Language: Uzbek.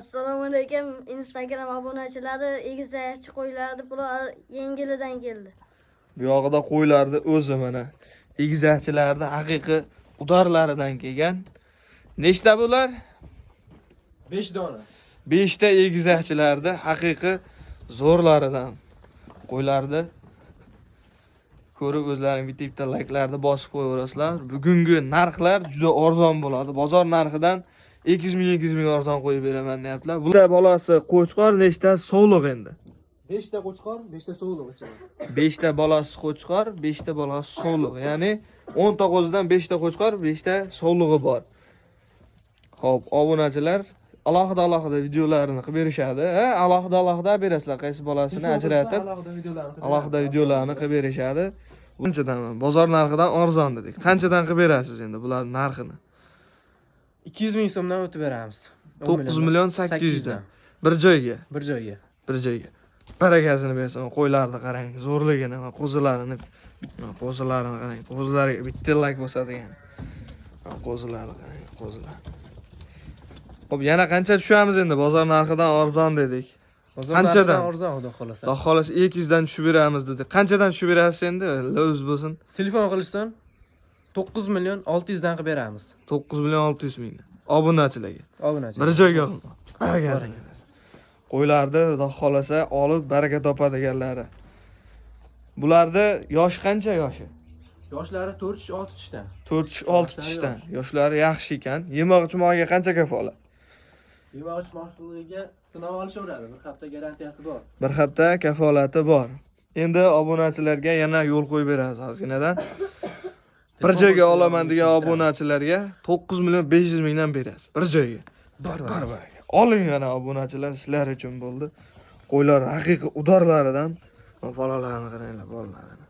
Assalomu alaykum, Instagram obunachilari. Egizakchi qo'ylarni puli yengilidan keldi. Bu yog'ida qo'ylarni o'zi, mana, egizakchilarni haqiqiy удар laridan kelgan. Nechta bular? 5 dona. 5 ta egizakchilarni haqiqiy zo'rlaridan qo'ylarni ko'rib, o'zlaring bitta bitta layklarni bosib qo'yaverasizlar. Bugungi narxlar juda arzon bo'ladi. Bozor narxidan 200 ming, 200 ming arzon qo'yib beraman deyaptilar. Bular bolasi qo'chqor, nechtasi sovliq endi? 5 ta qo'chqor, 5 ta sovliq ichida. 5 ta bolasi qo'chqor, 5 ta bolasi sovliq. Ya'ni 10 ta qo'zidan 5 ta qo'chqor, 5 ta sovlig'i bor. Xo'p, obunachilar alohida alohida videolarini qilib berishadi. Ha, alohida alohida berasizlar, qaysi bolasini ajratib, alohida videolarni qilib alohida beramiz. Videolarni qilib berishadi. Qanchadan? Bozor narxidan arzon dedik. Qanchadan qilib berasiz endi bularning narxini? 200 ming so'mdan o'tib beramiz. 9 million 800 dan. Bir joyga, Bir joyga. Bir joyga. Barakasini bersin. Qo'ylarni qarang, zo'rligini, va qo'zilarini, mana qo'zilarini qarang. Qo'zilarga bitta layk bosadigan. Mana qo'zilarni qarang, qo'zilar. Xo'p, yana qancha tushamiz endi? Bozor narxidan arzon dedik. Bozor Qanchadan? narxidan arzon, xudo xolasa. Xudo xolasa 200 dan tushib beramiz dedi. Qanchadan tushib berasiz endi? Luz bo'lsin. Telefon qilishsin, 9 million 600 dan qilib beramiz. 9 million 600 mingdan. Obunachilarga. Obunachi. Bir joyga. Barakasini bersin. Qo'ylarni xudo xolasa olib baraka topadiganlari. Bularda yosh qancha, yoshi? Yoshlari 4 tish, 6 tishdan. 4 tish, 6 Yoshlari tishdan. yosh. Yoshlari yaxshi ekan. Yemoq ichmog'iga qancha kafolat? Yemoq ichmoqligiga sinov olishaveradi. Bir hafta garantiyasi bor. Bir hafta kafolati bor. Endi obunachilarga yana yo'l qo'yib beramiz ozginadan. Bir joyga olaman degan obunachilarga 9 million 500 mingdan berasiz. Bir joyga. Bor. Bor, bor. Oling, mana, obunachilar, sizlar uchun bo'ldi. Qo'ylar haqiqiy удар laridan. Mana, bolalarini qaranglar, bolalarini.